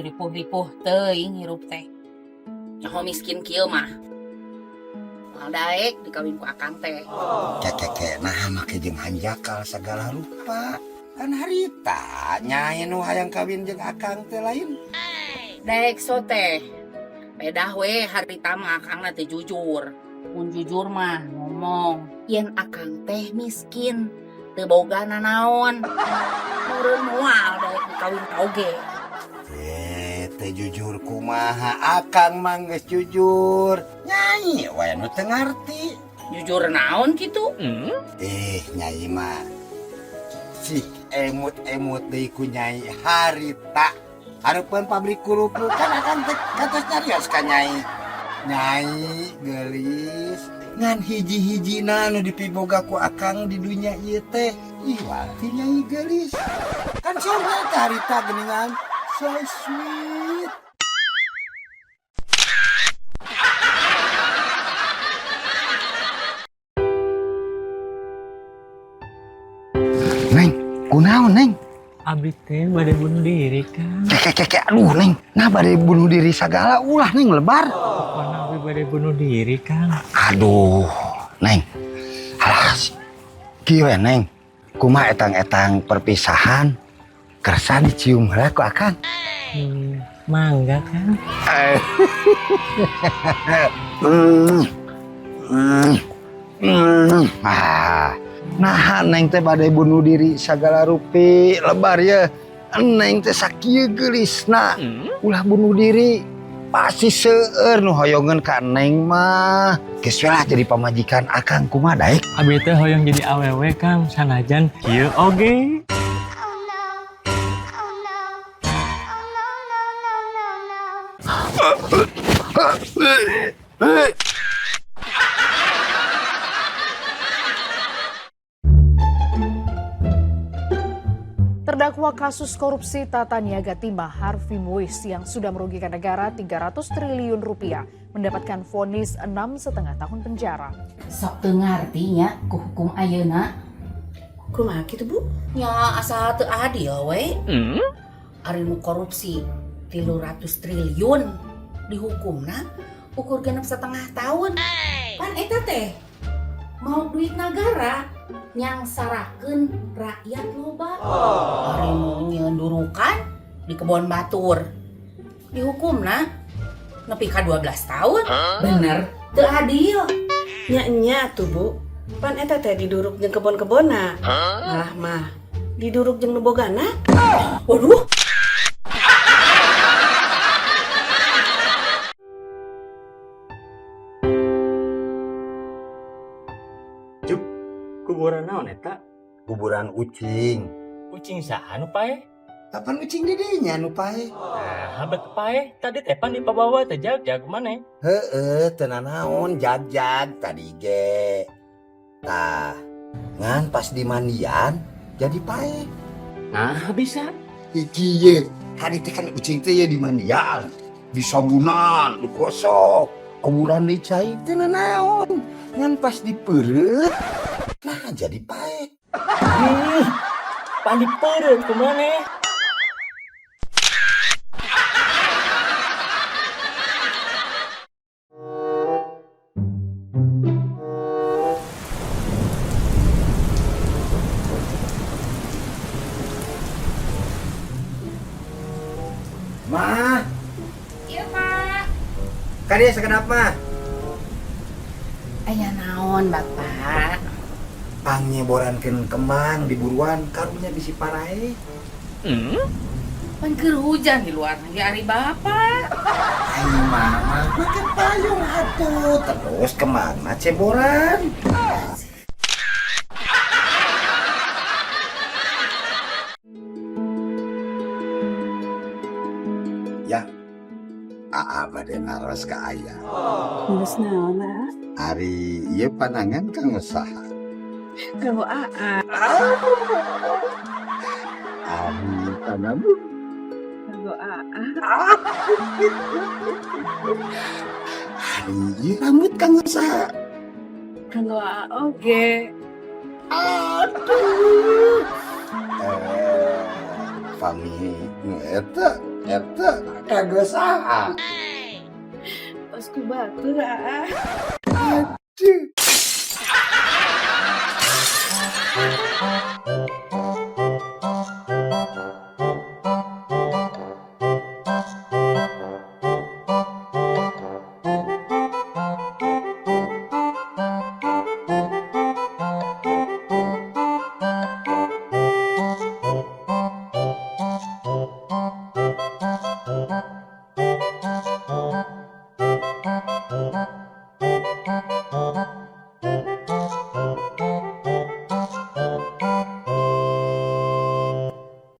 Ripuh-ripuh teuing hirup teh. Nyaho miskin kieu mah. Moal daek dikawin ku akang teh. Kekeke, nah make jeung hanjakal segala rupa. Kan harita nyai nu hayang kawin jeung akang teh lain. Daek so teh. Pedah we harita mah akangna teh jujur. Mun jujur mah ngomong yen akang teh miskin, teu boga nanaon. Meureun moal daek dikawin oge. Eh, teh jujur kumaha, akang mah geus jujur. Nyai we nu teu ngarti. Jujur naon kitu? Eh, nyai mah sik emut-emut deui ku nyai harita. Hareupeun pabrik kerupuk kan akang teh kantos nyarios ka nyai. Nyai geulis ngan hiji-hijina nu dipiboga ku akang di dunya ieu teh. Iwal ti nyai geulis. Kan saurna teh harita geuningan so sweet. Neng, kunaon, Neng? Abdi teh bade bunuh diri, Kang. Keke keke, aduh, Neng, nah bade bunuh diri sagala, ulah, Neng, lebar. Pokoknya abdi bade bunuh diri, Kang. Aduh, Neng. Alah, kieu we, Neng. Kumaha etang-etang perpisahan kersa dicium heula ku akang. Mangga, Kang. Ah, nah, Neng teh bade bunuh diri sagala rupi, lebar ya. Neng teh sakieu geulisna. Ulah bunuh diri. Pasti seueur nu hoyongeun ka Neng mah. Geus we lah jadi pamajikan akang, kumaha, daek? Abdi teh hoyong jadi awewe, Kang, sanajan kieu oge. Oh no. Oh no. Oh no, no, no, no, no. Terdakwa kasus korupsi tata niaga timah Harvey Moeis yang sudah merugikan negara 300 triliun rupiah mendapatkan vonis 6,5 tahun penjara. Sok teu ngarti nya ku hukum ayeuna. Kumaha kitu, Bu? Nya asa teu adil we. Ari nu korupsi 300 triliun dihukumna ukur 6,5 tahun. Pan eta teh mau duit negara nyangsarakeun rakyat loba. Ari nu nyieun durukan di kebon batur dihukumna nepi ka 12 tahun. Bener teu adil. Nya nya tuh, Bu. Pan eta teh diduruk jeung kebon-kebonna. Malah mah diduruk jeung nu bogana. Waduh. Jup, kuburan naon eta? Kuburan ucing. Ucing saha nu paeh? Kapan ucing di dinya nu paeh? Nah, bet paeh tadi teh pan dipabawa teh jag-jag maneh. Heeh, teu nanaon jag-jag tadi ge. Tah, ngan pas dimandian jadi paeh. Nah, bisa. Iki ye, tadi teh kan ucing teh ye dimandian, disabunan, digosok, kuburan dicai teu nanaon. Ngan pas dipeureut, nah jadi paeh. Ih, pan dipeureut ku maneh. Mah, Iya, Pak. kadieu sakedap, Mah. Aya naon, Bapak? Pangnyeborankeun kembang di buruan karunya bisi parae. Pan keur hujan di luar lagi ari Bapak. Ai mama make payung atuh, terus kemana ceboran? Ya, aa bade naros ka aya. Geus naon, ah? Ari ieu panangan kanggo saha? Kanggo aa. Ari panamun Kanggo aa. Ari ieu rambut kanggo saha? Kanggo Aa oge. Aduh. Eh, pami nu eta eta kanggo saha? Tos ku batur, Aa. Aduh.